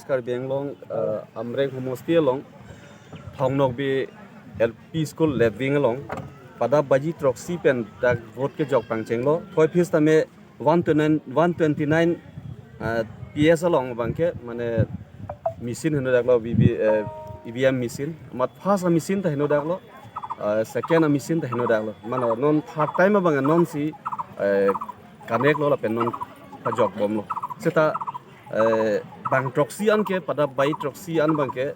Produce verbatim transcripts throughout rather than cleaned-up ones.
Karbi Anglong, uh, Amreng homosti along, Thong Nokbe L P School left wing along, pada baji throksi pen dak vote kejok pangchenglo, thoi phis tame one twenty-nine, one twenty-nine, uh, P S along abangke, mane machine heno daklo, V V, uh, E V M machine, amat first machine ta heno daklo, uh, second machine ta heno daklo, mane non third time abang non si, uh, connect lo lapen non pajok bomlo. Seta, eh, bang throksi an ke, pada baji throksi an abangke,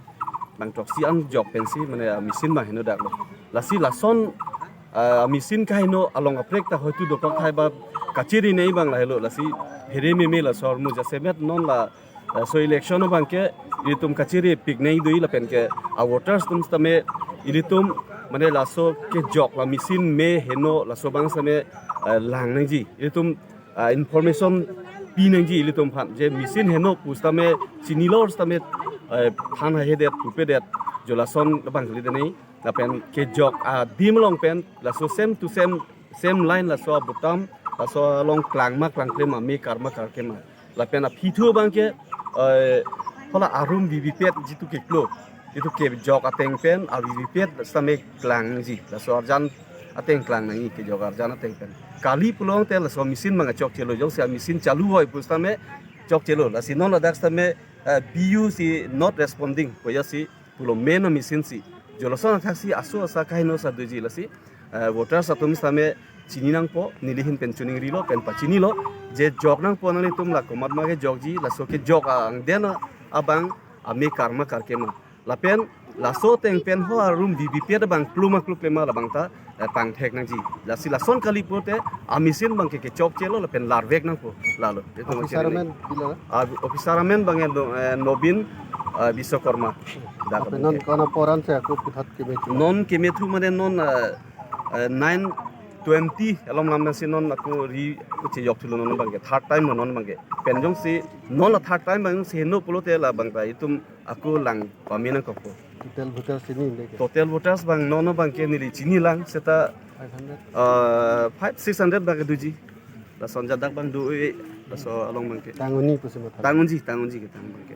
bang throksi an jok pensi, mane, ah, machine abang heno daklo. Lasi lason, ah, machine kaheno along kaprek ta hoitu dopak thai ba kachiri nei abang lahelo, lasi here meme laso ahormu jasemet non la, eh, so election abangke ilitum kachiri pik nei dui lapen ke a voters atum sitame ilitum mane laso kejok la machine me heno laso abang sitame, eh, lang nangji. Ilitum, ah, information pi nangji ilitum aphan. Je machine heno pusitame chinilo sitame, eh, than hahedet, pupedet, jo lason abang kali dene. Lapen kejok adim along pen, laso same to same, same line laso abutam, laso along klang ma klangkle ma, me kar ma karke ma. Lapen aphi thu abangke, eh, hala arum V V P P A T jitu keklo, jitu kejok ateng pen a V V P P A T sitame klang nangji, laso arjan ateng klang nangji, kejok arjan ateng pen. Kali pulote laso machine abang chokchelo, jongsi a machine chalu hoi pusitame chokchelo, lasi non ladak sitame, eh, B U si not responding, koya si pulo main a machine si. Jo lason athaksi aso asa kaheno sa doji lasi, eh, voters atum sitame chini nangpo, neli ahin pen chuning rilo pen pachinilo, je jok nangpo nanglitum la komat ma kejokji, laso kejok angden abang ame kar ma karke ma. Lapen laso ateng pen ho arum V V P P A T abang kluma kluklema labang ta, eh, pangthek nangji. Lasi lason kali pulote a machine abangke kechokchelo lapen larvek nangpo lalo. Itu Officer machine ini. Amen pilo? Ah, officer amen abang elo, eh, Nobin, eh, Biswakarma. Dak Ape abangke. Non kona poran se aku pithat kemethu. Non kemethu mane non, eh, eh, nine twenty along lam si non aku ri, aku chejok thulo non abangke. Third time lo non abangke. Pen jongsi non la third time abang si heno pulote labang ta itum aku lang pame nangkokpo. Total voters ini deke. Total voters abang non abangke neli chinilang seta, Five hundred. Eh, five, six hundred abangke doji. Lason jadak abang do-e, laso along abangke. Tang unji pusi matha. Tang unji, tang unji ketang abangke.